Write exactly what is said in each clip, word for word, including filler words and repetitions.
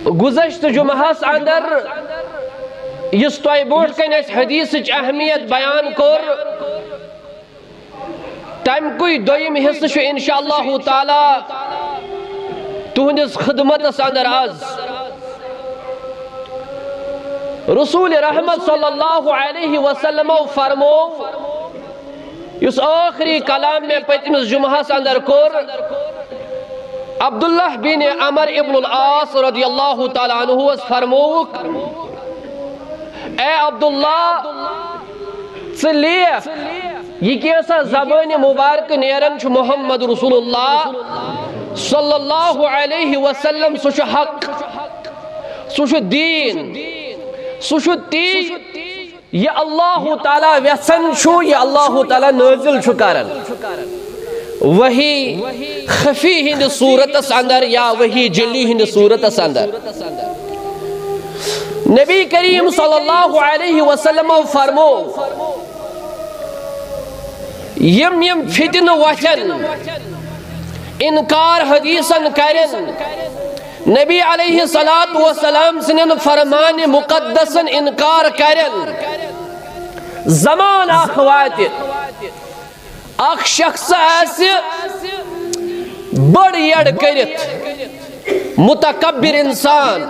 گُذشتہٕ جمعہس اندر یُس تۄہہِ برونٛٹھ کنہِ اسہِ حدیثٕچ اہمیت بیان کوٚر، تمہِ کُے دوٚیِم حصہٕ چھُ انشاء اللہ تعالیٰ تُہنٛدِس خدمتس اندر از۔ رسول رحمت صلی اللہ علیہ وسلمو فرمو، یُس ٲخری کلام مےٚ پٔتمِس جمعہس اندر کوٚر، عبداللہ بن عمر ابن العاص رضی اللہ تعالیٰ عنہ ٲس فرمووُکھ، اے عبداللہ، ژٕ لیکھ، یہِ کینٛژھا زبٲنہِ مبارکہٕ نیران چھُ محمد رسول اللہ صلی اللہ علیہ وسلم، سُہ چھُ حق، سُہ چھُ دیٖن، سُہ چھُ تی، یہِ اللہ تعالیٰ ویژھان چھُ، یہِ اللہ تعالیٰ نٲزِل چھُ کران۔ وحی خفی ہٕنٛدِ صورتس اندر یا وحی جلی ہٕنٛدِ صورتس اندر۔ نبی کریم صلی اللہ علیہ وسلم فرمو، یِم یِم فتنہٕ وۄتھن، انکار حدیثن کرن، نبی علیہ الصلوۃ والسلام سٕنٛدٮ۪ن فرمان مقدسن انکار کرن، زمان اکھ واتہِ، اکھ شخص آسہِ بٔڑ یٔڑ کٔرِتھ، متکبر انسان،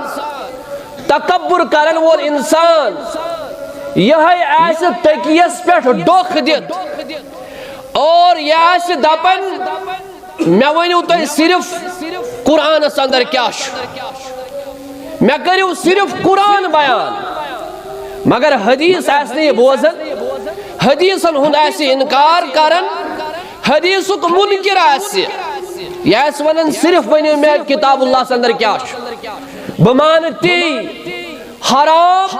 تکبر کرن وول انسان، یہے آسہِ تکیس پٮ۪ٹھ ڈوکھ دِتھ اور یہِ آسہِ دپان، مےٚ ؤنِو تُہۍ صرف قرآنس اندر کیٛاہ چھُ، مےٚ کٔرِو صرف قرآن بیان، مگر حدیث آسہِ نہٕ یہِ بوزان، حدیثن ہُنٛد آسہِ انکار کران، حدیثُک منکر آسہِ، یہِ آسہِ ونان صرف ؤنِو مےٚ کتاب اللہس اندر کیٛاہ چھُ، بہٕ مانہٕ تی حرام،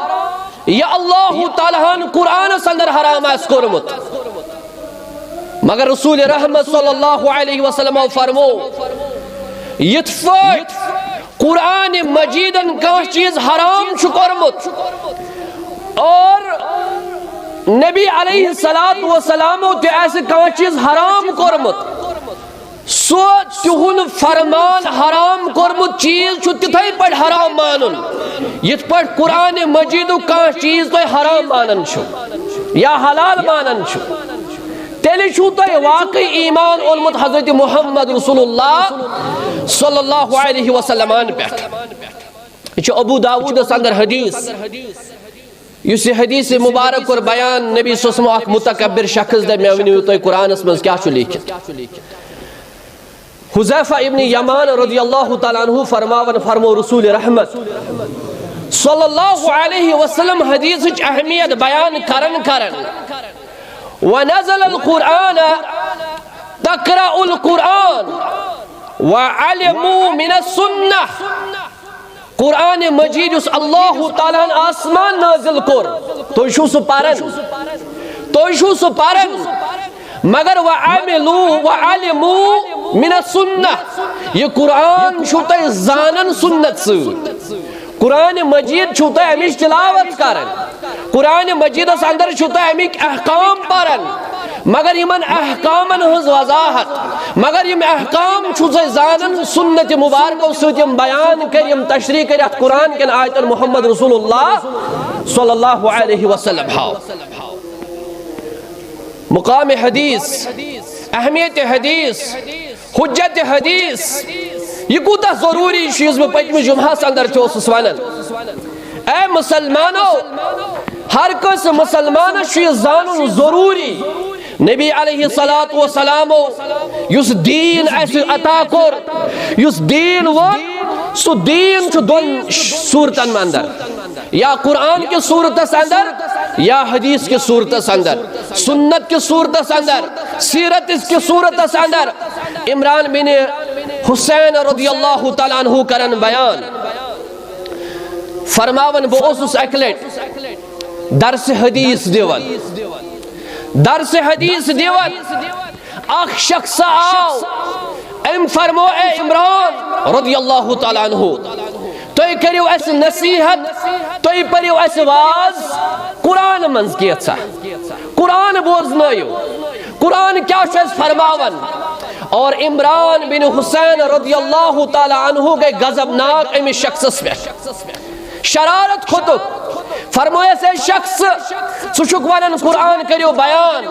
یہِ اللہ تعالیٰ ہن قرآنس اندر حرام آسہِ کوٚرمُت۔ مگر رسول رحمت صلی اللہ علیہ وسلم فرمو، یِتھ پٲٹھۍ قرآن مجیدن کانٛہہ چیٖز حرام چھُ کوٚرمُت اور نبی علیہ الصلوۃ والسلامو تہِ آسہِ کانٛہہ چیٖز حرام کوٚرمُت، سُہ تِہُنٛد فرمان حرام کوٚرمُت چیٖز چھُ تِتھے پٲٹھۍ حرام مانُن، یِتھ پٲٹھۍ قرآن مجیدُک کانٛہہ چیٖز تُہۍ حرام مانان چھِو یا حلال مانان چھِو۔ تیٚلہِ چھُو تۄہہِ واقعی ایمان اوٚنمُت حضرت محمد رسول اللہ صلی اللہ علیہ وسلمن پٮ۪ٹھ۔ یہِ چھُ ابو داوودس اندر حدیث، یُس یہِ حدیث مبارک کوٚر بیان، نبی صلی اللہ علیہ وسلم اکھ متکبر شخص دپہِ، مےٚ ؤنِو تُہۍ قرآنس منٛز کیٛاہ چھُ لیکھِتھ۔ حذیفہ ابن یمان رضی اللہ تعالیٰ عنہ فرماون، فرمو رسول رحمت صلی اللہ علیہ وسلم حدیثٕچ اہمیت بیان کرن کرن، ونزل القرآن تقرأ القرآن وعلموا من السنة۔ قرآن مجید یُس اللہ تعالیٰ ہن آسمان نازل کوٚر، تُہۍ چھِو سُہ پران، تُہۍ چھِو سُہ پران، مگر وعملوا وعلموا من السنة، یہِ قرآن چھُو تُہۍ زانان سنت سۭتۍ۔ قرآن مجید چھُو تُہۍ اَمِچ تلاوت کران، قرآن مجیدس اندر چھُو تُہۍ اَمِکۍ احکام پران، مگر یِمن احکامن ہٕنٛز وضاحت، مگر یِم احکام چھُو تُہۍ زانان سنت مبارکو سۭتۍ، یِم بیان کٔرۍ، یِم تشریح کٔرۍ اَتھ قرآن کٮ۪ن آیتن محمد رسول اللہ صلی اللہ علیہ وسلم ہاو۔ مقام حدیث، اہمیت حدیث، حجت حدیث، یہِ کوٗتاہ ضروٗری چھُ، یُس بہٕ پٔتمِس جمعہس اندر تہِ اوسُس ونان۔ اے مسلمانو، ہر کٲنٛسہِ مسلمانس چھُ یہِ زانُن ضروٗری، نبی علیہ الصلوۃ والسلامو یُس دیٖن اَسہِ عطا کوٚر، یُس دیٖن ووت، سُہ دیٖن چھُ دۄن صوٗرتن اندر، یا قرآن کِس صوٗرتس اندر، یا حدیث کِس صوٗرتس اندر، سنت کِس صوٗرتس اندر، سیرت کِس صوٗرتس اندر۔ عمران بن حسین رضی اللہ تعالیٰ عنہ کرن بیان، فرماون، بہٕ اوسُس اکہِ لٹہِ درس حدیث دِوان، درس حدیث دِوان، اکھ شخص آو، أمۍ فرمو، اے عمران رضی اللہ تعالیٰ عنہ، تُہۍ کٔرِو اَسہِ نصیحت، تُہۍ پٔرِو اَسہِ واز قرآن منٛز کینٛژھا، قرآن بوزنٲیِو، قرآن کیٛاہ چھُ اَسہِ فرماوان؟ اور عمران بن حسین رضی اللہ تعالیٰ عنہ گٔے غضبناک أمِس شخصس پٮ۪ٹھ، شرارت کھوٚتُکھ۔ فرمویس، اے شخص، ژٕ چھُکھ ونان قرآن کٔرِو بیان،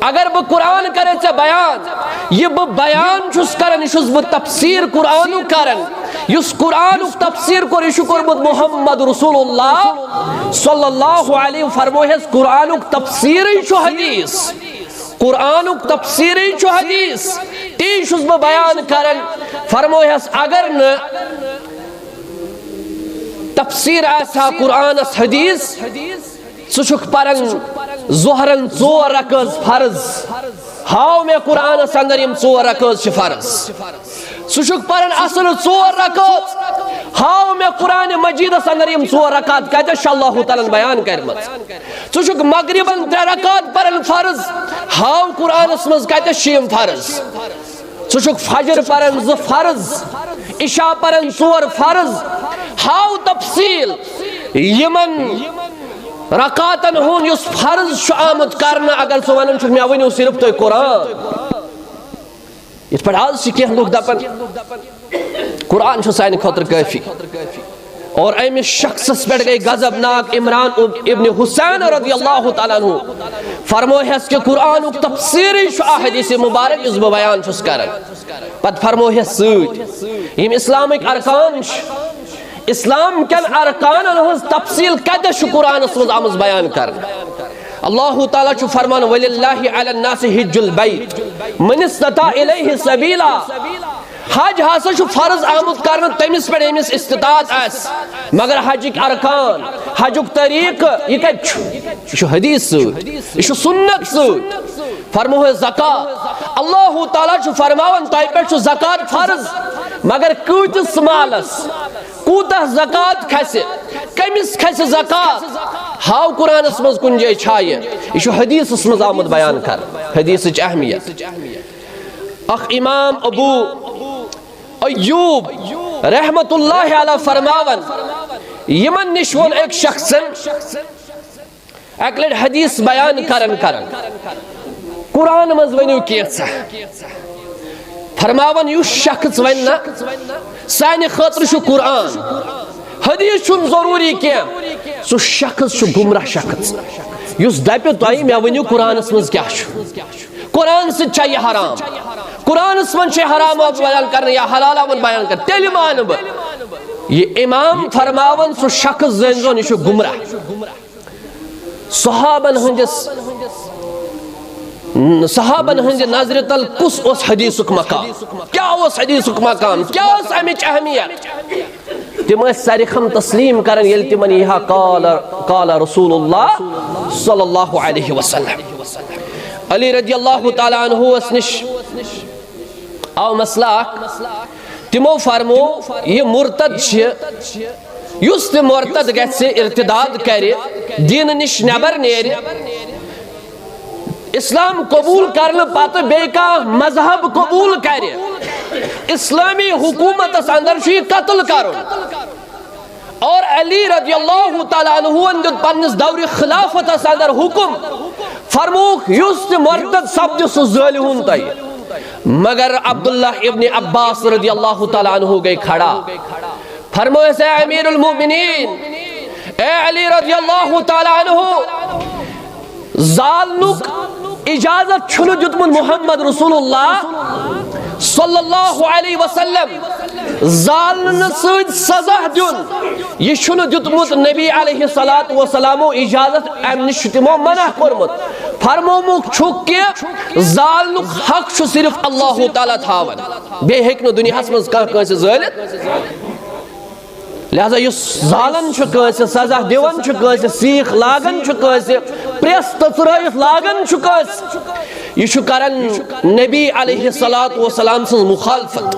اگر بہٕ قرآن کرے ژےٚ بیان، یہِ بہٕ بیان چھُس کران، یہِ چھُس بہٕ تفسیر قرآنُک کران۔ یُس قرآنُک تفسیر کوٚر، یہِ چھُ کوٚرمُت محمد رسول اللہ صلی اللہ علیہ۔ فرمویس، قرآنُک تفسیرٕے چھُ حدیث، قرآنُک تفسیرٕے چھُ حدیث، تی چھُس بہٕ بیان کران۔ فرمویس، اگر نہٕ تفسیر آسہِ ہا قرآنس حدیث، ژٕ چھُکھ پران ظہرن ژور رکٲژ فرض، ہاو مےٚ قرآنس اندر یِم ژور رکٲژ چھِ فرض۔ ژٕ چھُکھ پران عصرٕ ژور رکٲژ، ہاو مےٚ قرآن مجیدس اندر یِم ژور رکعت کتٮ۪س چھِ اللہ تعالیٰ ہن بیان کرِمژ۔ ژٕ چھُکھ مغربن ترٛےٚ رکعت پران فرض، ہاو قرآنس منٛز کتٮ۪س چھِ یِم فرض۔ ژٕ چھُکھ فجر پران زٕ فرض، عشاء پران ژور فرض، ہاو تفصیل یِمن رکعتن ہُنٛد یُس فرض چھُ آمُت کرنہٕ۔ اگر ژٕ ونان چھُکھ، مےٚ ؤنِو صرف تُہۍ قرآن، یِتھ پٲٹھۍ آز چھِ کینٛہہ لُکھ دپان، قرآن چھُ سانہِ خٲطرٕ کٲفی۔ اور أمِس شخصس پٮ۪ٹھ گٔے غضبناک عمران ابن حسین رضی اللہ تعالیٰ عنہ۔ فرموہس کہ قرآنُک تفسیرٕے چھُ احادیث مبارک یُس بہٕ بیان چھُس کران۔ پتہٕ فرموہس سۭتۍ، یِم اسلامٕکۍ ارکان چھِ، اسلام کٮ۪ن ارکانن ہٕنٛز تفصیل کتٮ۪س چھُ قرآنس منٛز آمٕژ بیان کرنہٕ؟ اللہ تعالیٰ چھُ فرمان، "وللہ علی الناس حج البیت من استطاع الیہ سبیلا۔" حج ہسا چھُ فرض آمُت کرنہٕ تٔمِس پٮ۪ٹھ ییٚمِس استطاعت آسہِ، مگر حجٕکۍ ارکان، حجُک طریٖقہٕ، یہِ کتہِ چھُ؟ یہِ چھُ حدیث سۭتۍ، یہِ چھُ سُنت سۭتۍ۔ فرموہس زکات۔ اللہ تعالیٰ چھُ فرماوان، تۄہہِ پٮ۪ٹھ چھُ زکات فرض، مگر کۭتِس مالس، کوٗتاہ زکات کھسہِ، کٔمِس کھسہِ زکات؟ ہاو قرآنس منٛز کُنہِ جایہِ چھا یہِ؟ یہِ چھُ حدیثس منٛز آمُت بیان کرنہٕ، حدیثٕچ اہمیت۔ اکھ امام ابو ایوب رحمت اللہ علیہ فرماوان، یِمن نِش ووٚن أکۍ شخصن، اکہِ لٹہِ حدیث بیان کران کران، قرآن منٛز ؤنِو کینٛژھا۔ فرماوان، یُس شخص ونہِ نہ، سانہِ خٲطرٕ چھُ قرآن، حدیث چھُنہٕ ضروٗری کینٛہہ، سُہ شخص چھُ گمراہ شخص۔ یُس دپہِ تۄہہِ، مےٚ ؤنِو قرآنس منٛز کیٛاہ چھُ، قرآن سۭتۍ چھا یہِ حرام، قرآنس منٛز چھِ حرام بیان کرنہٕ یا حلال بیان کرنہٕ، تیٚلہِ مانہٕ بہٕ۔ یہِ امام فرماوان، سُہ شخص زٲنۍزیون، یہِ چھُ گمراہ۔ صحابن ہٕنٛدِس، صحابن ہٕنٛدِ نظرِ تل کُس اوس حدیثُک مقام؟ کیٛاہ اوس حدیثُک مقام؟ کیٛاہ ٲس امِچ اہمیت؟ تِم ٲسۍ سرِ خم تسلیم کران، ییٚلہِ تِمن یی ہا قال، قال رسول اللہ صلی اللہ علیہ وسلم۔ علی رضی اللہ تعالیٰ عنہس نِش آو مسئلہ اکھ۔ تِمو فرمو، یہِ مرتد چھِ، یُس تہِ مرتد گژھِ، ارتداد کرِ، دینہٕ نِش نٮ۪بر نیرِ، اسلام قبول کرنہٕ پتہٕ بیٚیہِ کانٛہہ مذہب قبول کرِ، اسلامی حکومتس اندر چھُ یہِ قتل کرُن۔ اور علی رضی اللہ تعالیٰ عنہ دیُت پننِس دورِ خلافتس اندر حکم، فرمووُکھ، یُس تہِ مرتد سپدِ، سُہ زٲلِہُن تُہۍ۔ مگر عبداللہ ابن عباس رضی اللہ تعالیٰ عنہ گٔے کھڑا، فرمٲیس، اے امیر المؤمنین، اے علی رضی اللہ تعالیٰ عنہ، زالنُک اجازت چھُنہٕ دیُتمُت محمد رسول اللہ صلی اللہ علیہ وسلم۔ زالنہٕ سۭتۍ سزا دیُن، یہِ چھُنہٕ دیُتمُت نبی علیہ الصلوۃ والسلامو اجازت، امہِ نِش چھُ تِمو منع کوٚرمُت۔ فرمومُت چھُکھ کہ زالنُک حق چھُ صرف اللہ تعالیٰ تھاوان، بیٚیہِ ہیٚکہِ نہٕ دُنیاہس منٛز کانٛہہ کٲنٛسہِ زٲلِتھ۔ لہذا یُس زالان چھُ کٲنٛسہِ، سزا دِوان چھُ کٲنٛسہِ، سیخ لاگان چھُ کٲنٛسہِ، پریس تہٕ ژُرٲیِتھ لاگان چھُ کٲنٛسہِ، یہِ چھُ کران نبی علیہ الصلوۃ والسلام سٕنٛز مخالفت،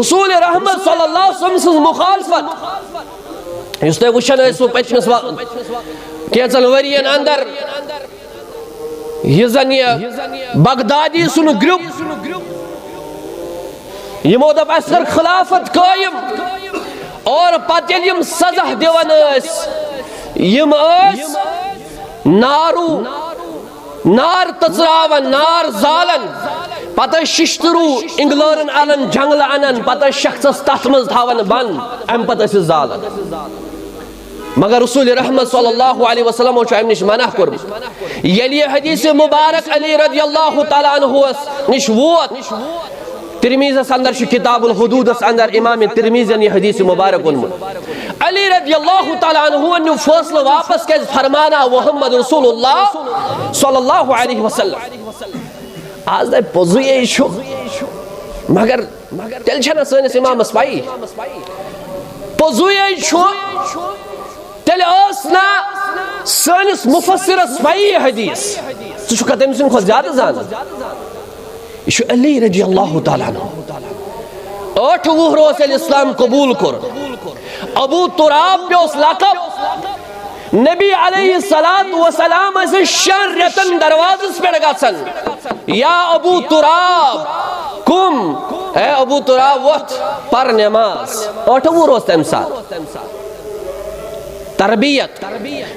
رسول رحمت صلی اللہ علیہ وسلم سٕنٛز مخالفت۔ یُس تُہۍ وٕچھان ٲسِو پٔتمِس وا-، کینٛژن ؤرین اندر، یہِ زن یہِ بغدادی سُنٛد گروپ، یِمو دوٚپ، اَسہِ کٔر خلافت قٲیِم، اور پتہٕ ییٚلہِ یِم سزا دِوان ٲسۍ، یِم ٲسۍ نارو، نار تٔژراوان، نار زالان، پتہٕ ٲسۍ ششتٕروٗ اِنگلٲرن انان، جنگلہٕ انان، پتہٕ ٲسۍ شخصس تتھ منٛز تھاوان بند، امہِ پتہٕ ٲسۍ أسۍ زالان۔ مگر رسول رحمت صلی اللہ علیہ وسلمو چھُ امہِ نِش منع کوٚرمُت۔ ییٚلہِ یہِ حدیث مبارک علی رضی اللہ تعالیٰ عنہس نِش ووت، ترمیزس اندر چھُ کتاب الحدودس اندر امام ترمیزن یہِ حدیث مبارک اوٚنمُت۔ علی رضی اللہ تعالیٰ عنہ نیو فٲصلہٕ واپس، کیازِ فرمانا محمد رسول اللہ صلی اللہ علیہ وسلم۔ آز دَپہِ پوٚزُے ہے چھُ، مگر تیٚلہِ چھَنہٕ سٲنِس امامس پَیی۔ پوٚزُے ہے چھُ، تیٚلہِ ٲس نہ سٲنِس مُفسِرس پَیی یہِ حدیث۔ ژٕ چھُکھا تٔمۍ سٕنٛدِ کھۄتہٕ زیادٕ زانان؟ یہِ چھُ علی رضی اللہ تعالیٰ عنہ۔ ٲٹھ وُہُر اوس ییٚلہِ اسلام قبول کوٚر۔ ابو تراب پیوس لقب۔ نبی علیہ الصلوۃ والسلام ٲسۍ شٮ۪ن رٮ۪تن دروازس پٮ۪ٹھ گژھان، یا ابو تراب، قم، اے ابو تراب، وۄتھ، پر نماز۔ ٲٹھ وُہُر اوس تمہِ ساتہٕ۔ تربیت،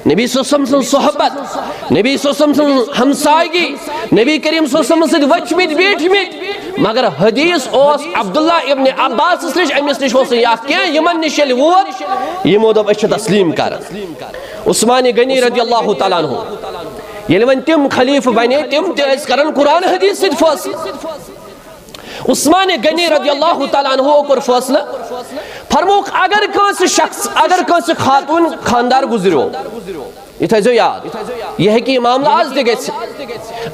نبی صلی اللہ علیہ وسلم سٕنٛز صحبت، نبی صلی اللہ علیہ وسلم سٕنٛز ہمسایگی، نبی کریم صلی اللہ علیہ وسلم سۭتۍ ؤتھمٕتۍ بیٖٹھمٕتۍ۔ مگر حدیث اوس عبداللہ ابن عباسس نِش، أمِس نِش اوس نہٕ یہِ اکھ کینٛہہ۔ یِمن نِش ییٚلہِ ووت، یِمو دوٚپ، أسۍ چھِ تسلیٖم کران۔ عثمان غنی رضی اللہ تعالیٰ عنہ، ییٚلہِ وۄنۍ تِم خلیفہٕ بنے، تِم تہِ ٲسۍ کران قرآن حدیث سۭتۍ فٲصلہٕ۔ عثمان غنی رضی اللہ تعالیٰ عنہ کوٚر فٲصلہٕ، فرمووُکھ، اگر کٲنٛسہِ شخص، اگر کٲنٛسہِ خاتوٗن خاندار گُزریو، یہِ تھٲیزیو یاد، یہِ ہیٚکہِ یہِ معاملہٕ آز تہِ گٔژھِتھ۔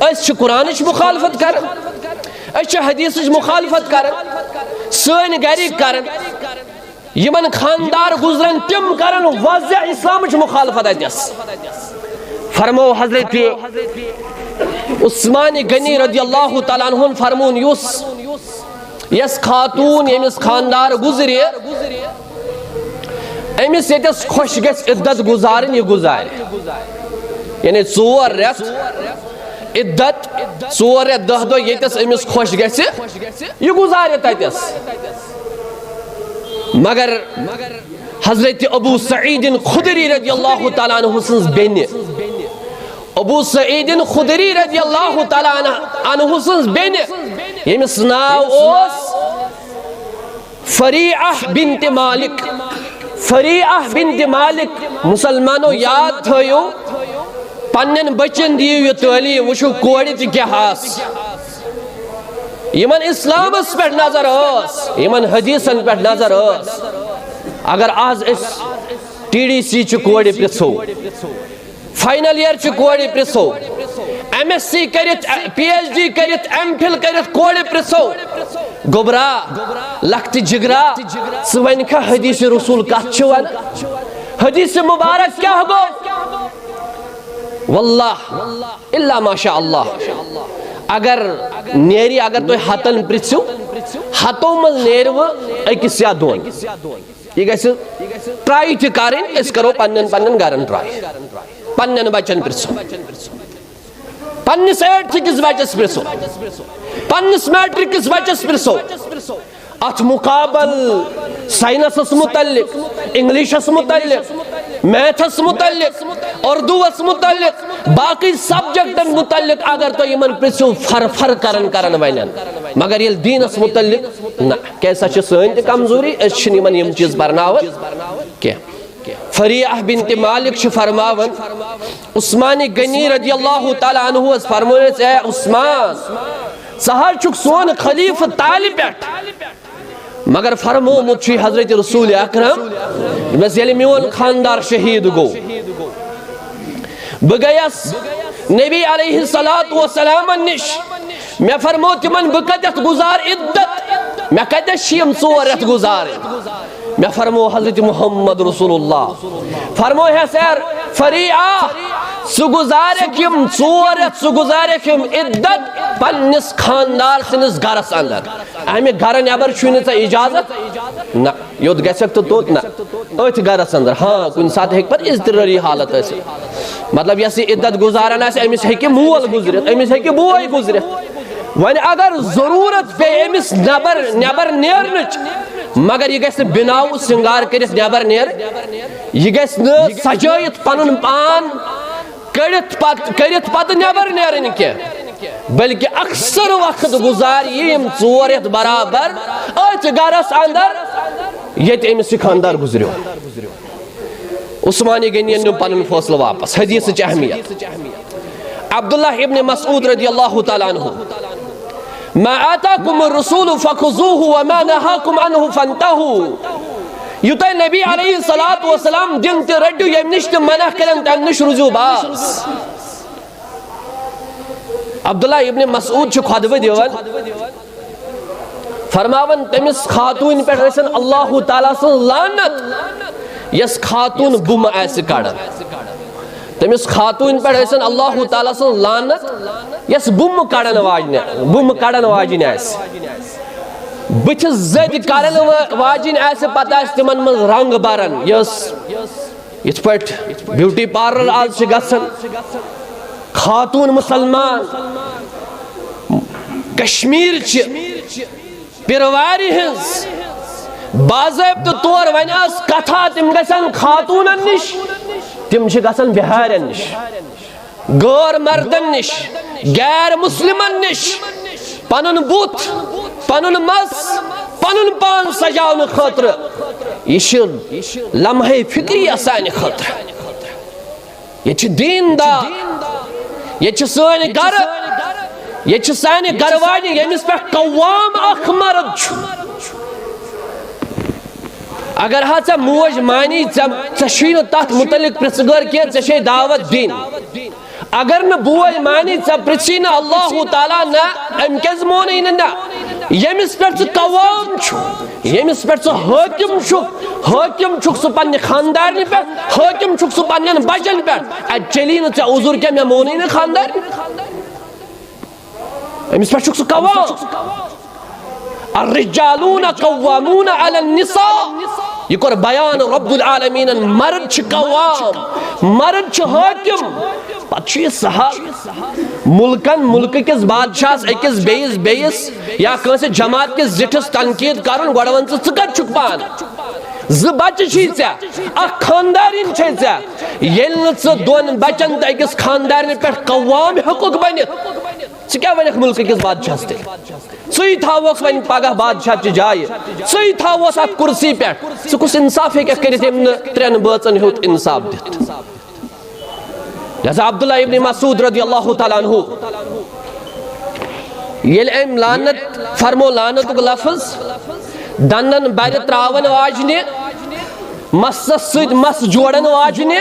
أسۍ چھِ قرآنٕچ مخالفت کران، أسۍ چھِ حدیثٕچ مخالفت کران، سٲنۍ گرِکۍ کران، یِمن خاندار گُزرن، تِم کرن واضح اسلامٕچ مخالفت اتٮ۪س۔ فرمو حضرت عثمان غنی رضی اللہ تعالیٰ عنہن فرمون، یُس، یس خاتون، ییٚمِس خاندار گُزرِ، أمِس ییٚتٮ۪س خۄش گژھِ عدت گُزارٕنۍ، یہِ گُزارِ۔ یعنی ژور رٮ۪تھ عدت، ژور رٮ۪تھ دَہ دۄہ ییٚتٮ۪س أمِس خۄش گژھِ، یہِ گُزارِ تَتٮ۪س۔ مگر حضرت ابو سعید خدری رضی اللہ تعالیٰ عنہ سٕنٛز بیٚنہِ، ابو سعید خدری رضی اللہ تعالیٰ عنہ، عنہ سٕنٛز بیٚنہِ، ییٚمِس ناو اوس فریعہ بنت مالک۔ فریعہ بنت مالک، مسلمانو یاد تھٲیِو، پننٮ۪ن بچن دِیِو یہِ تعلیٖم، وٕچھِو کورِ تہِ کیٛاہ آسہٕ۔ یِمن اسلامس پٮ۪ٹھ نظر ٲس، یِمن حدیثن پٮ۪ٹھ نظر ٲس۔ اگر آز أسۍ ٹی ڈی سی چہِ کورِ پرژھو، فاینل ایئر چہِ کورِ پرژھو، ایم ایس سی کٔرِتھ، پی ایچ ڈی کٔرِتھ، ایم فل کٔرِتھ کورِ پرژھو، گوٚبرا، لۄکٹہِ جگرا، ژٕ ونکھا حدیث رسول کتھ چھِ ونان؟ حدیث مبارک کیٛاہ گوٚو؟ واللہ، الا ماشاء اللہ، اگر نیرِ، اگر تُہۍ ہتن پرژھِو، ہتو منٛز نیرِ وۄنۍ أکِس یا دۄن۔ یہِ گژھِ ٹراے تہِ کرٕنۍ، أسۍ کرو پننٮ۪ن پننٮ۪ن گرن ٹراے، پننٮ۪ن بچن پرژھو، پننِس ایٹتھ کِس بچس پرژھو، پننِس میٹرک کِس بچس پرژھو۔ اتھ مقابل سائنسس متعلق، انگلشس متعلق، میتھس متعلق، اردوس متعلق، باقی سبجیکٹن متعلق اگر تُہۍ یِمن پرژھِو، فر فر کرن کرن ونن، مگر ییٚلہِ دیٖنس متعلق نہ۔ کیٛازِ سۄ چھِ سٲنۍ تہِ کمزوری، أسۍ چھِنہٕ یِمن یِم چیٖز پرناوان کینٛہہ۔ فریعہ بنت مالک چھِ فرماوان، عثمان غنی رضی اللہ تعالیٰ عنہ ٲس فرمٲومٕژ، اے عثمان، ژٕ حظ چھُکھ سون خلیفہٕ تالہِ پٮ۪ٹھ، مگر فرمومُت چھُ حضرت رسول اکرم، دوٚپمَس، ییٚلہِ میون خاندار شہیٖد گوٚو، بہٕ گٔیَس نبی علیہ الصلوۃ والسلامن نِش، مےٚ فرمو تِمن، بہٕ کتٮ۪تھ گُزار عدت؟ مےٚ کتٮ۪تھ چھِ یِم ژور رٮ۪تھ گُزارٕنۍ؟ مےٚ فرمو حضرت محمد رسول اللہ، فرمو ہے سیر فریعہ، ژٕ گُزارکھ یِم ژور رٮ۪تھ، ژٕ گُزارکھ یِم عدت پننِس خاندار سٕنٛدِس گرس اندر۔ امہِ گرٕ نٮ۪بر چھُے نہٕ ژےٚ اجازت۔ نہ، یوٚت گژھکھ تہٕ توٚت نہ۔ أتھۍ گرس اندر، ہاں، کُنہِ ساتہٕ ہیٚکہِ پتہٕ اضطرٲری حالت ٲسِتھ۔ مطلب، یۄس یہِ عدت گُزاران آسہِ، أمِس ہیٚکہِ مول گُزرِتھ، أمِس ہیٚکہِ بوے گُزرِتھ۔ وۄنۍ اگر ضروٗرت پیٚیہِ أمِس نٮ۪بر، نٮ۪بر نیرنٕچ، مگر یہِ گژھِ نہٕ بِناوُ سِنگار کٔرِتھ نٮ۪بر نیرٕنۍ، یہِ گژھِ نہٕ سجٲیِتھ پنُن پان کٔڑِتھ پتہٕ کٔرِتھ پتہٕ نٮ۪بر نیرٕنۍ کینٛہہ، بلکہِ اکثر وقت گُزار یہِ یِم ژور رٮ۪تھ برابر أتھۍ گرس اندر، ییٚتہِ أمِس یہِ خانٛدار گُزریو۔ عثمانِ غنین نیوٗ پنُن فٲصلہٕ واپس۔ حدیثٕچ اہمیت۔ عبداللہ ابن مسعود رضی اللہ تعالیٰ عنہ، ما آتاکم الرسول فخذوہ وما نہاکم عنہ فانتہوا۔ یہِ تۄہہِ نبی علیہ الصلوۃ والسلام دِن تہِ رٔٹِو، ییٚمہِ نِش تہِ منع کَرن تَمہِ نِش روٗزِو باز۔ عبداللہ ابن مسعود چھُ خطبہٕ دِوان، فرماوان، تٔمِس خاتوٗنہِ پٮ۪ٹھ ٲسِن اللہ تعالیٰ سٕنٛز لعنت، یۄس خاتوٗن بُمہٕ آسہِ کڑان۔ تٔمِس خاتوٗنہِ پٮ۪ٹھ ٲسِن اللہ تعالیٰ سٕنٛز لعنت، یۄس بُمہٕ کڑن واجنہِ، بُمہٕ کڑن واجِنۍ آسہِ۔ بٕتھِ زٔدۍ کرن وا-، واجِنۍ آسہِ، پتہٕ آسہِ تِمن منٛز رنگ بران، یۄس یِتھ پٲٹھۍ بیوٹی پارلر آز چھِ گژھان، خاتوٗن مُسلمان کشمیٖر چہِ پیٖروارِ ہٕنٛز باضٲبطہٕ طور وۄنۍ ٲس کتھا، تِم گژھن خاتوٗنن نِش، تِم چھِ گژھان بِہارٮ۪ن نِش، غٲر مردن نِش، غیر مسلمن نِش، پنُن بُتھ، پنُن مس، پنُن پان سجاونہٕ خٲطرٕ۔ یہِ چھِ لمحے فکریہ سانہِ خٲطرٕ۔ ییٚتہِ چھِ دیٖن دار، ییٚتہِ چھِ سٲنۍ گرٕ، ییٚتہِ چھِ سانہِ گرٕ واجہِ، ییٚمِس پٮ۪ٹھ قوام اکھ مرد چھُ۔ اگر ہا ژےٚ موج مانی، ژےٚ، ژےٚ چھُے نہٕ تتھ متعلق پرژھٕ گٲر کینٛہہ، ژےٚ چھے دعوت دِنۍ۔ اگر نہٕ بوے مانی، ژےٚ پرژھی نہٕ اللہ تعالیٰ، نہ، أمۍ کیازِ مونٕے نہٕ، نہ۔ ییٚمِس پٮ۪ٹھ ژٕ قوام چھُ، ییٚمِس پٮ۪ٹھ ژٕ حٲکِم چھُکھ، حٲکِم چھُکھ ژٕ پننہِ خاندارنہِ پٮ۪ٹھ، حٲکِم چھُکھ ژٕ پننٮ۪ن بچن پٮ۪ٹھ، اتہِ چلی نہٕ ژےٚ عذر کینٛہہ، مےٚ مونٕے نہٕ خاندارنہِ۔ أمِس پٮ۪ٹھ چھُکھ ژٕ قوام۔ الرجالون قوامون علی النساء۔ یہِ کوٚر بیان رب العالمیٖنن، مرد چھِ قوام، مرد چھِ حٲکِم۔ پتہٕ چھُ یہِ سہل۔ مُلکن، مُلکہٕ کِس بادشاہس أکِس بیٚیِس، بیٚیِس یا کٲنٛسہِ جماعت کِس زِٹھِس تنقیٖد کرُن، گۄڈٕ وَن ژٕ، ژٕ کتہِ چھُکھ پانہٕ؟ زٕ بچہٕ چھِی ژےٚ، اکھ خاندارِنۍ چھے ژےٚ۔ ییٚلہِ نہٕ ژٕ دۄن بچن تہٕ أکِس خاندارنہِ پٮ۪ٹھ قوام ہیوٚکُکھ بٔنِتھ، ژٕ کیٛاہ وَنَکھ مُلکہٕ کِس بادشاہَس تیٚلہِ؟ ژٕے تھاووکھ وۄنۍ پگاہ بادشاہچہِ جایہِ، ژٕے تھاووس اَتھ کُرسی پٮ۪ٹھ۔ ژٕ کُس اِنصاف ہیٚکَکھ کٔرِتھ ییٚمۍ نہٕ ترٛٮ۪ن بٲژَن ہیوٚت اِنصاف دِتھ؟ لہذا عبداللہ ابن مسعود رضی اللہ تعالیٰ عنہ، ییٚلہِ أمۍ لعنت فرمو، لعنتُک لفظ، دندن بَرِ ترٛاوَن واجنہِ، مسس سۭتۍ مس جوڑن واجنہِ،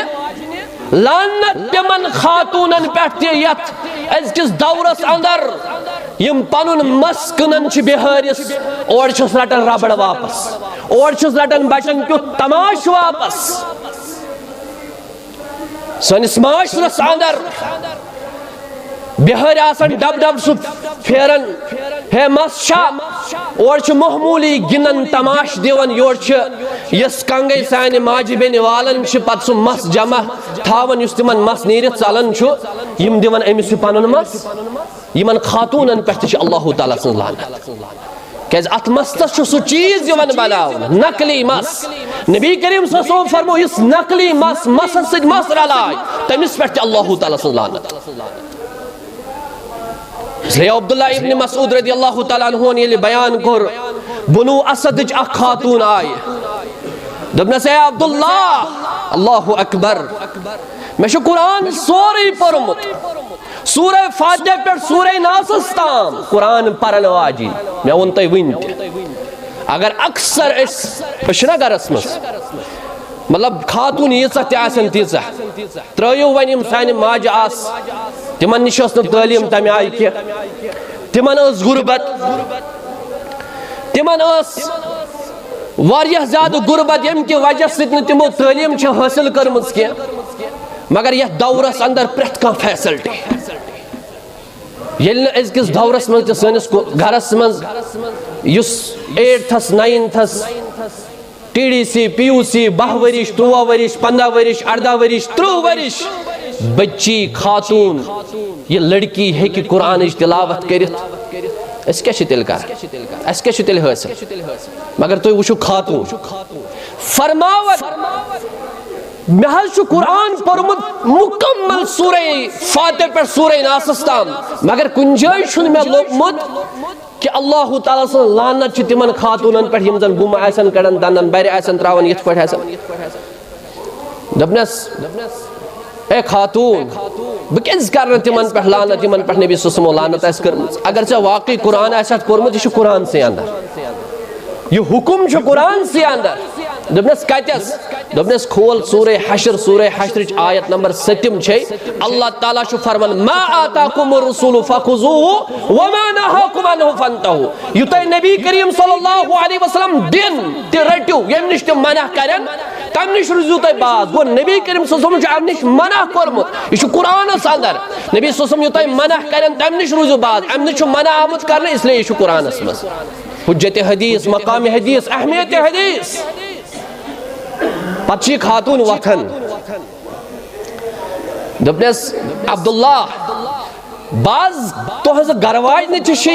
لعنت تِمن خاتوٗنن پٮ۪ٹھ تہِ یتھ أزکِس دورس اندر یِم پنُن مس کٕنان چھِ بِہٲرِس، اورٕ چھِس رٹان ربڑ واپس، اورٕ چھِس رٹان بچن کیُتھ تماش واپس۔ سٲنِس معاشرس اندر بِہٲرۍ آسان ڈب ڈب سُہ پھیران، ہے مس چھا؟ اورٕ چھُ معموٗلی گِنٛدان تماش دِوان، یورٕ چھِ یۄس کنگے سانہِ ماجہِ بیٚنہِ والان چھِ، پتہٕ سُہ مس جمع تھاوان، یُس تِمن مس نیٖرِتھ ژلان چھُ، یِم دِوان أمِس یہِ پنُن مس۔ یِمن خاتوٗنن پٮ۪ٹھ تہِ چھِ اللہ تعالیٰ سٕنٛز لعنت۔ کیازِ اتھ مستس چھُ سُہ چیٖز یِوان بناونہٕ، نقلی مس۔ نبی کریم صلی اللہ علیہ وسلم فرمو، یُس نقلی مس، مسس سۭتۍ مس رلایہِ، تٔمِس پٮ۪ٹھ تہِ اللہ تعالیٰ سٕنٛز لعنت۔ اس لیے عبداللہ ابن مسعود رضی اللہ تعالیٰ عنہ ییٚلہِ بیان کوٚر، بنو اسدٕچ اکھ خاتوٗن آیہِ، دوٚپنس، اے عبداللہ، اللہ اکبر، مےٚ چھُ قرآن سورُے پوٚرمُت، سورہ فاتحہ پٮ۪ٹھ سورہ ناسس تام قرآن پرن واجی۔ مےٚ ووٚن تۄہہِ وٕنۍ تہِ، اگر اکثر أسۍ، أسۍ چھِنہ گرس منٛز، مطلب، خاتوٗن ییٖژاہ تہِ آسن تیٖژاہ، ترٲیِو وۄنۍ یِم سانہِ ماجہِ آسہٕ، تِمن نِش ٲس نہٕ تعلیٖم تمہِ آیہِ کینٛہہ، تِمن ٲس غُربت، تِمن ٲس واریاہ زیادٕ غُربت، ییٚمہِ کہِ وجہ سۭتۍ نہٕ تِمو تعلیٖم چھِ حٲصِل کٔرمٕژ کینٛہہ۔ مگر یتھ دورس اندر پرٛٮ۪تھ کانٛہہ فیسلٹی، ییٚلہِ نہٕ أزکِس دورس منٛز تہِ سٲنِس کو-، گرس منٛز یُس eighties, nineties, T D C, P U C, باہ ؤرِش، تُرٛواہ ؤرِش، پنٛداہ ؤرِش، ارداہ ؤرِش، ترٕٛہ ؤرِش بچی خاتوٗن، یہِ لڑکی ہیٚکہِ قرآنٕچ تلاوت کٔرِتھ۔ أسۍ کیٛاہ چھِ تیٚلہِ کران؟ اَسہِ کیٛاہ چھُ تیٚلہِ حٲصِل؟ مگر تُہۍ وٕچھِو خاتوٗن فرماوان، مےٚ حظ چھُ قرآن پوٚرمُت مُکمل سورہ فاتح پٮ۪ٹھ سورہ ناسس تام، مگر کُنہِ جایہِ چھُنہٕ مےٚ لوٚبمُت کہِ اللہ تعالیٰ سٕنٛز لعنت چھِ تِمن خاتوٗنن پٮ۪ٹھ، یِم زن بُمہٕ آسن کڑان، دنٛدن برِ آسن تراوان، یِتھ پٲٹھۍ آسن۔ دوٚپنس، اے خاتوٗن، بہٕ کیازِ کرٕ نہٕ تِمن پٮ۪ٹھ لعنت، یِمن پٮ۪ٹھ نبی صلی اللہ علیہ وسلمو لعنت آسہِ کٔرمٕژ؟ اگر ژےٚ واقعی قرآن آسہِ اتھ پوٚرمُت، یہِ چھُ قرآنسٕے اندر۔ یہِ حُکم چھُ قرآنسٕے اندر۔ دوٚپنس، کتٮ۪س؟ دوٚپنس، کھول سورہ حشر، سورہ حشرٕچ آیت نمبر سٔتِم چھے۔ اللہ تعالیٰ چھُ فرمان، "ما آتاکم الرسول فخذوہ وما نہاکم عنہ فانتہوا۔" یہِ تۄہہِ نبی کریم صلی اللہ علیہ وسلم دِن تہِ رٔٹِو، ییٚمہِ نِش تِم منع کرن، تمہِ نِش روٗزِو تُہۍ باز۔ گوٚو، نبی کریم صلی اللہ علیہ وسلم چھُ امہِ نِش منع کوٚرمُت۔ یہِ چھُ قرآنس اندر۔ نبی صلی اللہ علیہ وسلم یہِ تۄہہِ منع کرن، تمہِ نِش روٗزِو باز۔ امہِ نِش چھُ منع آمُت کرنہٕ، اس لیے یہِ چھُ قرآنس منٛز۔ حجت حدیث، مقام حدیث، اہمیت حدیث۔ پتہٕ چھِ یہِ خاتوٗن وۄتھان۔ دوٚپنس، عبداللہ، بعض تُہنٛزٕ گرٕ واجنہِ تہِ چھِ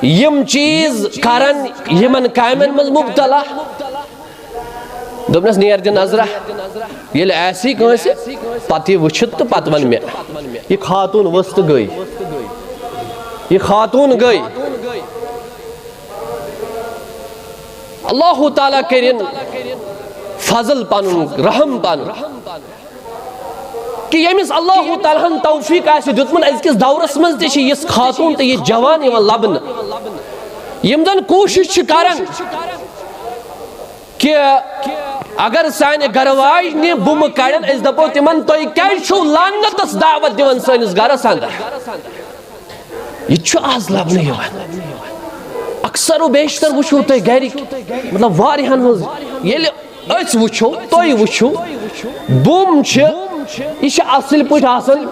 یِم چیٖز کران، یِمن کامٮ۪ن منٛز مبتلا۔ دوٚپنس، نیر دِ نظرہ، ییٚلہِ آسی کٲنٛسہِ، پتہٕ یہِ وٕچھِتھ تہٕ پتہٕ وَن مےٚ۔ یہِ خاتوٗن ؤژھ تہٕ گٔے۔ یہِ خاتوٗن گٔے۔ اللہ تعالیٰ کٔرِن فضل پنُن، رحم پنُن، کہِ ییٚمِس اللہ تعالیٰ ہن توفیق آسہِ دیُتمُت، أزکِس دورس منٛز تہِ چھِ یِژھ خاتوٗن تہٕ یہِ جوان یِوان لبنہٕ، یِم زن کوٗشِش چھِ کران کہِ اگر سانہِ گرٕ واجنہِ بُمہٕ کڑن، أسۍ دپو تِمن، "تُہۍ کیازِ چھِو لعنتس دعوت دِوان سٲنِس گرس اندر؟" یہِ تہِ چھُ آز لبنہٕ یِوان۔ اکثر و بیشتر وٕچھِو تُہۍ گرِکۍ، مطلب، واریاہن ہٕنٛز، ییٚلہِ أسۍ وٕچھو، تُہۍ وٕچھِو، بُم چھِ، یہِ چھِ اصٕل پٲٹھۍ آسان،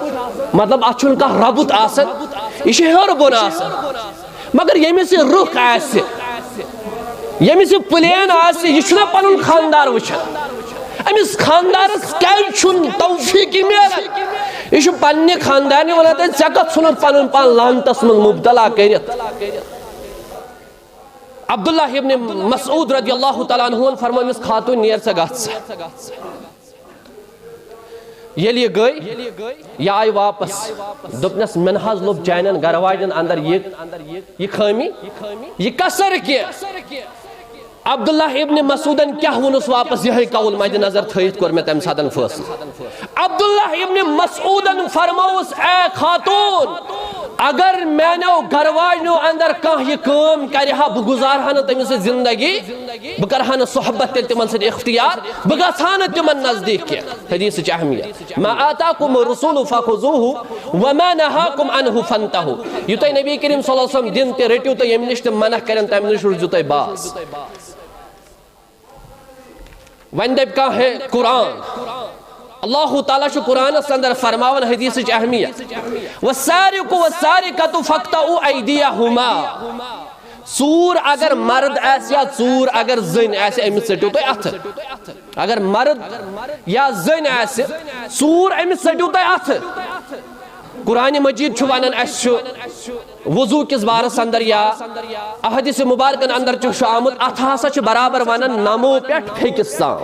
مطلب، اتھ چھُنہٕ کانٛہہ ربُط آسان، یہِ چھِ ہیوٚر بۄن آسان۔ مگر ییٚمِس یہِ رُخ آسہِ، ییٚمِس یہِ پلین آسہِ، یہِ چھُنہ پنُن خاندار وٕچھان؟ أمِس خاندارس کیازِ چھُنہٕ توفیٖق میلان؟ یہِ چھُ پننہِ خاندارنہِ ونان، "تہٕ ژےٚ کتھ ژھُنُتھ پنُن پان لعنتس منٛز مبتلا کٔرِتھ؟" عبداللہ ابن مسعود رضی اللہ تعالیٰ عنہ فرمٲومِس، "خاتون، نیر سا، گژھ سا۔" ییٚلہِ یہِ گٔے، یہِ آیہِ واپس۔ دوٚپنس، "مےٚ نہ حظ لوٚب چانٮ۪ن گرٕ واجٮ۪ن اندر یہِ، یہِ خٲمی، یہِ کسر کہِ۔" عبداللہ ابن مسعودن کیٛاہ ووٚنُس واپس؟ یِہوٚے قول مدِ نظر تھٲیِتھ کوٚر مےٚ تمہِ ساتن فٲصلہٕ۔ عبداللہ ابن مسعودن فرمووُس، "اے خاتون، اگر میانیو گرٕ واجنیو اندر کانٛہہ یہِ کٲم کرِ ہا، بہٕ گُزارٕ ہا نہٕ تٔمِس سۭتۍ زندگی، بہٕ کرٕ ہا نہٕ صحبت تیٚلہِ تِمن سۭتۍ اختیار، بہٕ گژھٕ ہا نہٕ تِمن نزدیٖک کینٛہہ۔" حدیثٕچ اہمیت، "ما آتاکم الرسول فخذوہ وما نہاکم عنہ فانتہوا۔" یہِ تۄہہِ نبی کریم صلی اللہ علیہ وسلم دِن تہِ رٔٹِو تہٕ ییٚمہِ نِش تِم منع کرن، تمہِ نِش روٗزِو تُہۍ باز۔ وۄنۍ دَپہِ کانٛہہ، "ہے، قرآن، اللہ تعالیٰ چھُ قرآنس اندر فرماوان حدیثٕچ اہمیت، 'والسارق والسارقة فاقطعوا أيديهما۔'" ژوٗر اگر مرد آسہِ یا ژوٗر اگر زٔنۍ آسہِ، أمِس ژٔٹِو تُہۍ اَتھٕ۔ اگر مرد یا زٔنۍ آسہِ ژوٗر، أمِس ژٔٹِو تُہۍ اَتھٕ۔ قرآن مجید چھُ ونان، اسہِ چھُ وضو کِس بارس اندر یا احادیث مبارکن اندر تہِ چھُ آمُت، اتھ ہسا چھِ برابر ونان نمو پٮ۪ٹھ پھیٚکِس تام۔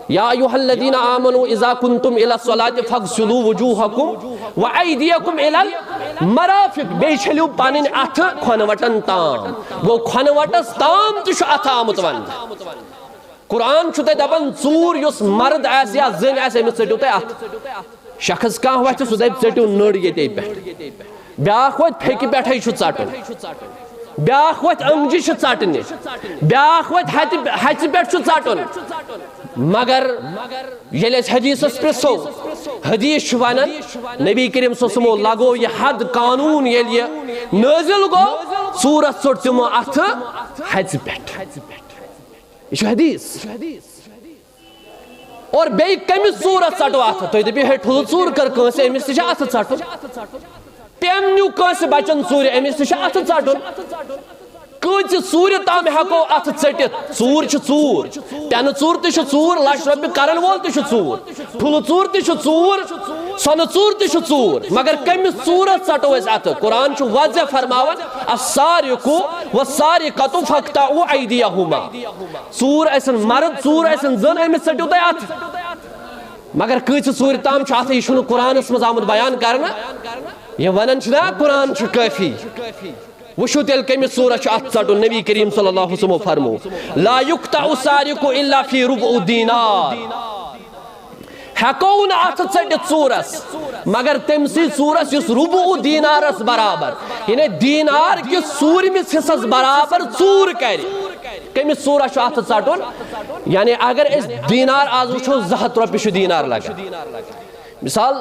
یا ایھا الذین آمنوا اذا قمتم الی الصلاۃ فاغسلوا وجوہکم وایدیکم الی المرافق، بیٚیہِ چھٔلِو پنٕنۍ اتھٕ کھۄنہٕ وٹن تام۔ گوٚو، کھۄنہٕ وٹس تام تہِ چھُ اتھٕ آمُت وننہٕ۔ قرآن چھُ تۄہہِ دپان، ژوٗر یُس مرد آسہِ یا زٔنۍ آسہِ، أمِس ژٔٹِو تُہۍ اتھٕ۔ شخص کانٛہہ وۄتھِ، سُہ دَپہِ، "ژٔٹِو نٔر ییٚتے پٮ۪ٹھ۔" بیٛاکھ وۄتھِ، پھیٚکہِ پٮ۪ٹھَے چھُ ژَٹُن۔ بیٛاکھ وۄتھِ، أنٛگجہِ چھِ ژَٹنہِ۔ بیٛاکھ وۄتھِ، ہَتہِ، ہَژِ پٮ۪ٹھ چھُ ژَٹُن۔ مگر ییٚلہِ أسۍ حدیثس پرٛژھو، حدیث چھُ وَنان، نبی کریم صلی اللہ علیہ وسلمو لگوو یہِ حد قانوٗن، ییٚلہِ یہِ نٲزِل گوٚو، ژوٗرس ژوٚٹ تِمو اَتھٕ ہَژِ پٮ۪ٹھ۔ یہِ چھُ حدیث۔ اور بیٚیہِ کٔمِس ژوٗرس ژٹو اَتھٕ؟ تُہۍ دٔپِو، ہے، ٹھُلہٕ ژوٗر کٔر کٲنٛسہِ، أمِس تہِ چھِ اَتھٕ ژٹُن۔ تٔمۍ نیوٗ کٲنٛسہِ بچن ژوٗرِ، أمِس تہِ چھِ اَتھٕ ژٹُن۔ کۭژِ ژوٗرِ تام ہٮ۪کو اَتھٕ ژٔٹِتھ؟ ژوٗر چھِ ژوٗر۔ ٹٮ۪نہٕ ژوٗر تہِ چھِ ژوٗر، لچھ رۄپیہِ کرن وول تہِ چھُ ژوٗر۔ ٹھُلہٕ ژوٗر تہِ چھُ ژوٗر، سۄنہٕ ژوٗر تہِ چھُ ژوٗر۔ مگر کٔمِس ژوٗرس ژٹو أسۍ اَتھٕ؟ قرآن چھُ واضح فرماوان، "السارق والسارقة فاقطعوا أيديهما۔ ژوٗر ٲسِن مرد، ژوٗر ٲسِن زٔنۍ، أمِس ژٔٹِو تُہۍ اَتھٕ۔ مگر کۭژِ ژوٗرِ تام چھُ اَتھٕ، یہِ چھُنہٕ قرآنَس منٛز آمُت بیان کرنہٕ۔ یہِ وَنان چھُ نا قرآن چھُ کٲفی۔ وٕچھِو تیٚلہِ کٔمِس ژوٗرَس چھُ اَتھٕ ژَٹُن۔ نبی کریم صلی اللہ علیہ وسلمو فرمو، لا یقطع السارق الا فی ربع دینار۔ ہٮ۪کو نہٕ اَتھٕ ژٔٹِتھ ژوٗرَس، مگر تٔمۍ سٕے ژوٗرَس یُس ربع دینارَس برابر، یعنی دینار کِس ژوٗرمِس حصَس برابر ژوٗر کرِ۔ کٔمِس ژوٗرَس چھُ اَتھٕ ژَٹُن؟ یعنی اگر أسۍ دینار آز وٕچھو، زٕ ہَتھ رۄپیہِ چھُ دینار لگان۔ مثال،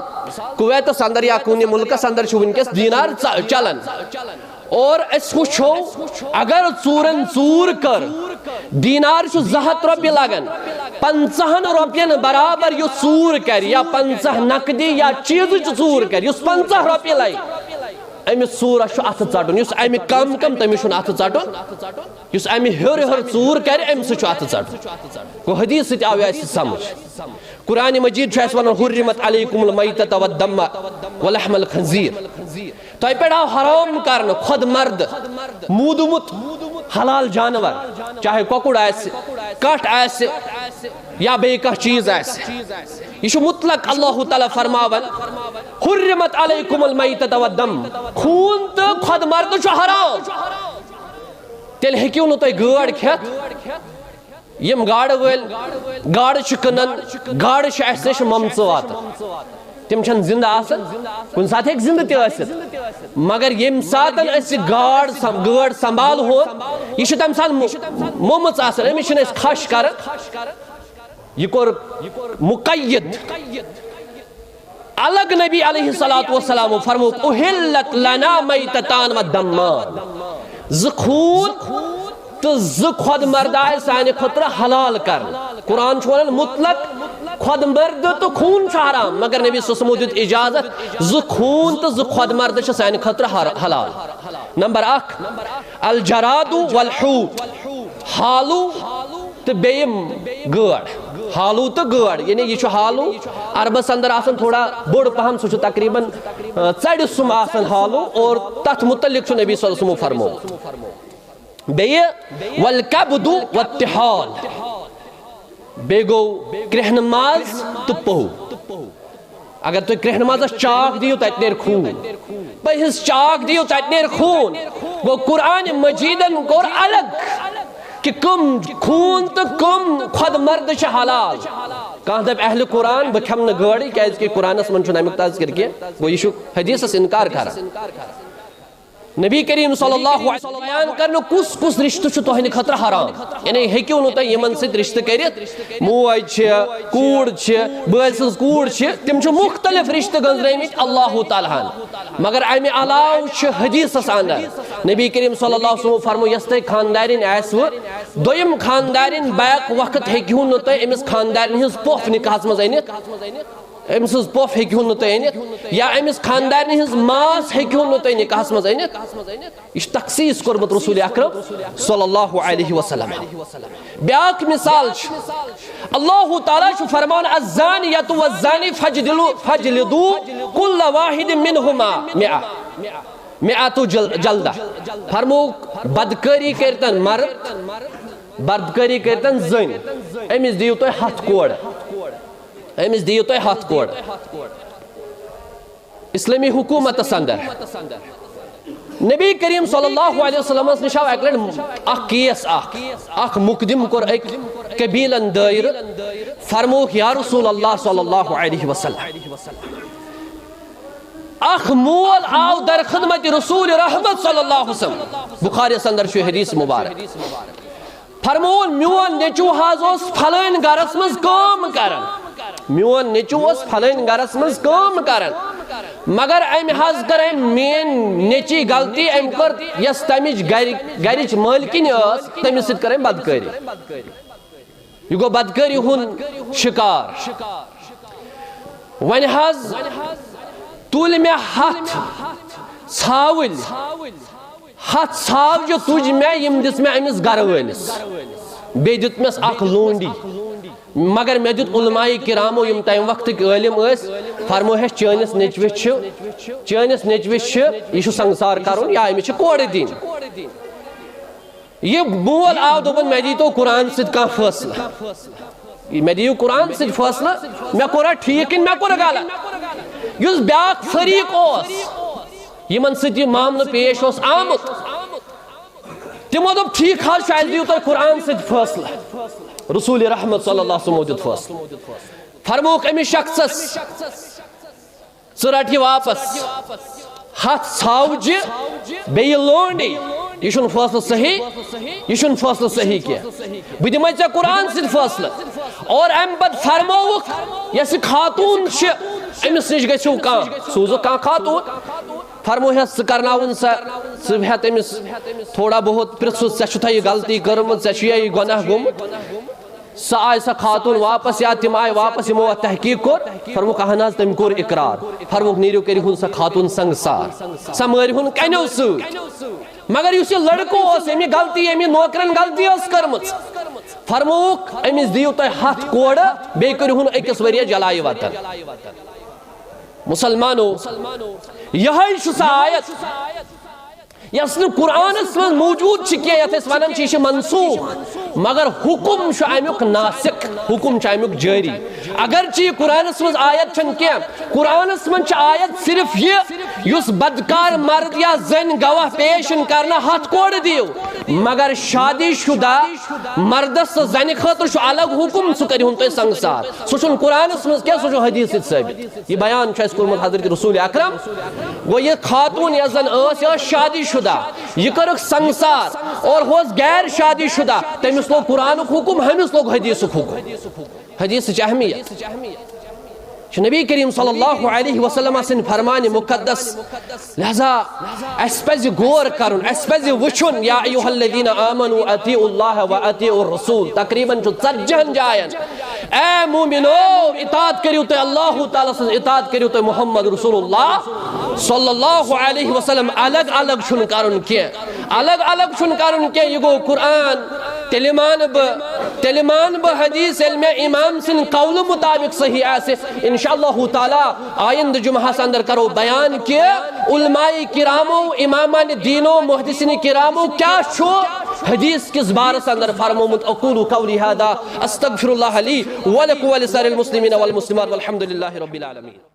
کویتس اندر یا کُنہِ مُلکس اندر چھُ وٕنکیٚس دینار ژ-، چلان۔ اور أسۍ وٕچھو، اگر ژوٗرن ژوٗر کٔر، دینار چھُ زٕ ہَتھ رۄپیہِ لگان، پنٛژاہن رۄپین برابر یُس ژوٗر کرِ، یا پنٛژاہ نقدی یا چیٖزٕچ ژوٗر کرِ، یُس پنٛژاہ رۄپیہِ لگہِ، أمِس ژوٗرس چھُ اَتھٕ ژَٹُن۔ یُس اَمہِ کم کم، تٔمِس چھُنہٕ اَتھٕ ژَٹُن۔ یُس اَمہِ ہیوٚر ہیوٚر ژوٗر کرِ، أمِس چھُ اَتھٕ ژَٹُن۔ گوٚو، حدیث سۭتۍ آو یہِ اَسہِ سمجھ۔ قرآن مجید چھُ اَسہِ وَنان، حرمت علیکم المیتۃ والدم ولحم الخنزیر۔ تۄہہِ پٮ۪ٹھ آو حرام کرنہٕ خۄد مرد، موٗدمُت حلال جانور، چاہے کۄکُر آسہِ، کٹھ آسہِ، یا بیٚیہِ کانٛہہ چیٖز آسہِ۔ یہِ چھُ مطلق اللہ تعالیٰ فرماوان، حرمت علیکم المیتۃ والدم، خوٗن تہٕ خۄد مرد چھُ حرام۔ تیٚلہِ ہیٚکِو نہٕ تُہۍ گٲڈ کھٮ۪تھ۔ یِم گاڈٕ وٲلۍ گاڈٕ چھِ کٕنان، گاڈٕ چھِ اَسہِ نِش مۄمژٕ واتان۔ تِم چھَنہٕ زِندٕ آسان، کُنہِ ساتہٕ ہیٚکہِ زِندٕ تہِ ٲسِتھ۔ مگر ییٚمہِ ساتَن أسۍ یہِ گاڈ سم-، گٲڈ سنبھالہون، یہِ چھِ تَمہِ ساتہٕ مۄ-، مۄمٕژ آسان، أمِس چھِنہٕ أسۍ کھَش کَران۔ یہِ کوٚر مُقید۔ الگ نبی علیہ الصلوۃ والسلام فرموک، احلت لنا میتتان و دمان۔ زٕ خوٗن تہٕ زٕ خۄد مرد آے سانہِ خٲطرٕ حلال کرنہٕ۔ قرآن چھُ ونان مطلق خۄد مرد تہٕ خوٗن چھُ حرام، مگر نبی صلی اللہ علیہ وسلمو دیُت اجازت، زٕ خوٗن تہٕ زٕ خۄد مرد چھِ سانہِ خٲطرٕ حر-، حلال۔ نمبر اکھ، الجراد والحوت، ہالو تہٕ بیٚیہِ یِم گٲڈ، ہالو تہٕ گٲڈ، یعنی یہِ چھُ ہالو عربس اندر آسان تھوڑا بوٚڑ پہم، سُہ چھُ تقریباً، آ، ژَرِ سُم آسان ہالو، اور تتھ متعلق چھُ نبی صلی اللہ علیہ وسلمو فرمومُت۔ بیٚیہِ والکبد والطحال، بیٚیہِ گوٚو کرٛیٚہنہٕ ماز تہٕ پہُ۔ اگر تُہۍ کرٛیٚہنہٕ مازس چاکھ دِیِو، تتہِ نیرِ خوٗن۔ پٔہِس چاکھ دِیِو، تتہِ نیرِ خوٗن۔ گوٚو، قرآن مجیدن کوٚر الگ کہِ کٕم خوٗن تہٕ کٕم خۄد مرد چھِ حلال۔ کانٛہہ دپہِ اہلِ قرآن، بہٕ کھٮ۪مہٕ نہٕ گٲڈٕے، کیازِ کہِ قرآنس منٛز چھُنہٕ امیُک تذکر کینٛہہ۔ گوٚو، یہِ چھُ حدیثس انکار کران۔ نبی کریم صلی اللہ علیہ وسلم بیان کرنہٕ کُس کُس رشتہٕ چھُ تُہنٛدِ خٲطرٕ حرام، یعنی ہیٚکِو نہٕ تُہۍ یِمن سۭتۍ رشتہٕ کٔرِتھ۔ موج چھِ، کوٗر چھِ، بٲے سٕنٛز کوٗر چھِ، تِم چھِ مُختلف رشتہٕ گٔنٛزرٲمٕتۍ اللہ تعالیٰ ہن۔ مگر امہِ علاوٕ چھِ حدیثس اندر نبی کریم صلی اللہ علیہ وسلم فرمو، یۄس تۄہہِ خاندارِنۍ آسِوٕ، دوٚیِم خاندارِنۍ بیک وقت ہیٚکِو نہٕ تُہۍ أمِس خاندارِنۍ ہٕنٛز پۄپھ نکاحس منٛز أنِتھ۔ أمۍ سٕنٛز پۄپھ ہیٚکِو نہٕ تُہۍ أنِتھ، یا أمِس خاندارنہِ ہٕنٛز ماس ہیٚکِو نہٕ تُہۍ نکاحس منٛز أنِتھ۔ یہِ چھُ تخصیٖص کوٚرمُت رسول اکرم صلی اللہ علیہ وسلم۔ بیاکھ مثال چھُ، اللہ تعالیٰ چھُ فرمان، الزانیۃ والزانی فجلدوا، فجلدوا کل واحد منہما مئۃ، مئۃ جل-، جلدہ۔ فرمووُکھ، بدکٲری کٔرتن مرد، بدکٲری کٔرتن زٔنۍ، أمِس دِیِو تُہۍ ہتھ کورٕ۔ أمِس دِیِو تُہۍ ہتھ کورٕ۔ اسلٲمی حکوٗمتس اندر نبی کریم صلی اللہ علیہ وسلمس نِش آو اکہِ لٹہِ اکھ کیس، اکھ، اکھ مقدم کوٚر أکۍ قبیلن دٲیرٕ، فرمووُکھ، یا رسول اللہ صلی اللہ علیہ وسلم، اکھ مول آو در خدمت رسول رحمت صلی اللہ علیہ وسلم۔ بخاریس اندر چھُ حدیث مبارک۔ فرمووُن، میون نیٚچو حظ اوس فلٲنۍ گرس منٛز کٲم کران، میون نیٚچو اوس فلٲنۍ گرس منٛز کٲم کران، مگر أمۍ حظ کٔر أمۍ میٲنۍ نیٚچی غلطی، أمۍ کٔر یۄس تمِچ گرِ، گرِچ مٲلکِنۍ ٲس، تٔمِس سۭتۍ کٔر أمۍ بدکٲری۔ یہِ گوٚو بدکٲری ہُنٛد شکار۔ وۄنۍ حظ تُلۍ مےٚ ہتھ ژھاوٕلۍ، ہتھ ژھاوجہِ تُج مےٚ، یِم دِژ مےٚ أمِس گرٕ وٲلِس، بیٚیہِ دیُت مےٚ اکھ لونڈی۔ مگر مےٚ دیُت علماء کرامو، یِم تمہِ وقتٕکۍ عٲلم ٲسۍ، فرمو ہے، چٲنِس نیٚچوِس چھِ، چٲنِس نیٚچوِس چھِ، یہِ چھُ سنگسار کرُن یا أمِس چھِ کورِ دِنۍ۔ یہِ مول آو، دوٚپُن، "مےٚ دیٖتو قرآن سۭتۍ کانٛہہ فٲصلہٕ۔ یہِ مےٚ دِیِو قرآن سۭتۍ فٲصلہٕ، مےٚ کوٚرا ٹھیٖک کِنہٕ مےٚ کوٚرا غلط؟" یُس بیٛاکھ فریٖق اوس، یِمن سۭتۍ یہِ معاملہٕ پیش اوس آمُت، تِمو دوٚپ، "ٹھیٖک حظ چھُ، اَسہِ دِیِو تُہۍ قرآن سۭتۍ فٲصلہٕ۔" رسول رحمت صلی اللہ علیہ وسلمو دیُت فٲصلہٕ۔ فرمووُکھ أمِس شخصس، "ژٕ رٹ یہِ واپس۔ ہتھ ژھاوجہِ، بیٚیہِ لونڈی۔ یہِ چھُنہٕ فٲصلہٕ صحیح، یہِ چھُنہٕ فٲصلہٕ صحیح کینٛہہ۔ بہٕ دِمے ژےٚ قرآن سۭتۍ فٲصلہٕ۔" اور امہِ پتہٕ فرمووُکھ، یۄس یہِ خاتوٗن چھِ، أمِس نِش گٔژھِو کانٛہہ، سوٗزُکھ کانٛہہ خاتوٗن، فرمووُس، "ژٕ کرناوُن سا، ژٕ ہٮ۪تھ أمِس تھوڑا بہت پرٛژھُس، ژےٚ چھُتھا یہِ غلطی کٔرمٕژ، ژےٚ چھُیا یہِ گۄناہ گوٚمُت؟" سۄ آیہِ سۄ خاتوٗن واپس یا تِم آیہِ واپس، یِمو اتھ تحقیق کوٚر، فرمووُکھ، "اہن حظ، تٔمۍ کوٚر اقرار۔" فرمووُکھ، "نیٖرِو، کٔرِو ہُن سۄ خاتوٗن سنگسار، سۄ مٲرۍ ہُن کنیو سۭتۍ۔" مگر یُس یہِ لڑکہٕ اوس، ییٚمہِ غلطی، ییٚمہِ نوکرن غلطی ٲس کٔرمٕژ، فرمووُکھ، "أمِس دِیِو تُہۍ ہتھ کورٕ، بیٚیہِ کٔرِو ہُن أکِس ؤرِیس جلایہِ وطن۔" مسلمانو، یِہے چھُ سۄ آیت یۄس نہٕ قرآنس منٛز موجود چھِ کینٛہہ، یتھ أسۍ ونان چھِ، یہِ چھِ منسوخ، مگر حکم چھُ امیُک ناسخ، حکم چھُ امیُک جٲری۔ اگرچہ یہِ قرآنس منٛز آیت چھنہٕ کینٛہہ، قرآنس منٛز چھِ آیت صرف یہِ، یُس بدکار مرد یا زٔنۍ گواہ پیش یِن کرنہٕ، ہتھ کورٕ دِیِو، مگر شادی شدہ مردس تہٕ زنہِ خٲطرٕ چھُ الگ حکم، سُہ کٔرِہُن تُہۍ سنگسار۔ سُہ چھُنہٕ قرآنس منٛز کینٛہہ، سُہ چھُ حدیث سۭتۍ ثٲبت۔ یہِ بیان چھُ اَسہِ کوٚرمُت حضرت رسول اکرم۔ گوٚو، یہِ خاتون یۄس زن ٲس، یہِ ٲس شادی شدہ، یہِ کٔرٕکھ سنگسار، اور ہُہ اوس غیر شادی شدہ، تٔمِس لوٚگ قرآنُک حکم، ہُمِس لوٚگ حدیثُک حکم۔ حدیثٕچ اہمیت چھِ نبی کریم صلی اللہ علیہ وسلم سٕنٛدِ فرمانِ مقدس۔ لہذا اَسہِ پَزِ غور کرُن، اَسہِ پَزِ وٕچھُن، یا ایھا الذین آمنوا اطیعوا اللہ و اطیعوا الرسول، تقریباً چھُ ژتجی ہن جاین۔ اے مومنو، اطاعت کٔرِو تُہۍ اللہ تعالیٰ سٕنٛز، اطاعت کٔرِو تُہۍ محمد رسول اللہ صلی اللہ علیہ وسلم۔ الگ الگ چھُنہٕ کرُن کینٛہہ، الگ الگ چھُنہٕ کرُن کینٛہہ۔ یہِ گوٚو قرآن، تیٚلہِ مانہٕ بہٕ، تیٚلہِ مانہٕ بہٕ حدیث، ییٚلہِ مےٚ امام سٕنٛدِ قولہٕ مطابق صحیح آسہِ۔ انشاءاللہ تعالیٰ آیندٕ جمعہس اندر کرو بیان کہِ علماء کرامو، امامان دینو، محدثین کرامو کیا چھُ حدیث کِس بارس اندر فرمومُت۔ اقول قولی هذا، استغفر اللہ لی ولکم ولسائر المسلمین والمسلمات، والحمد للہ رب العالمین۔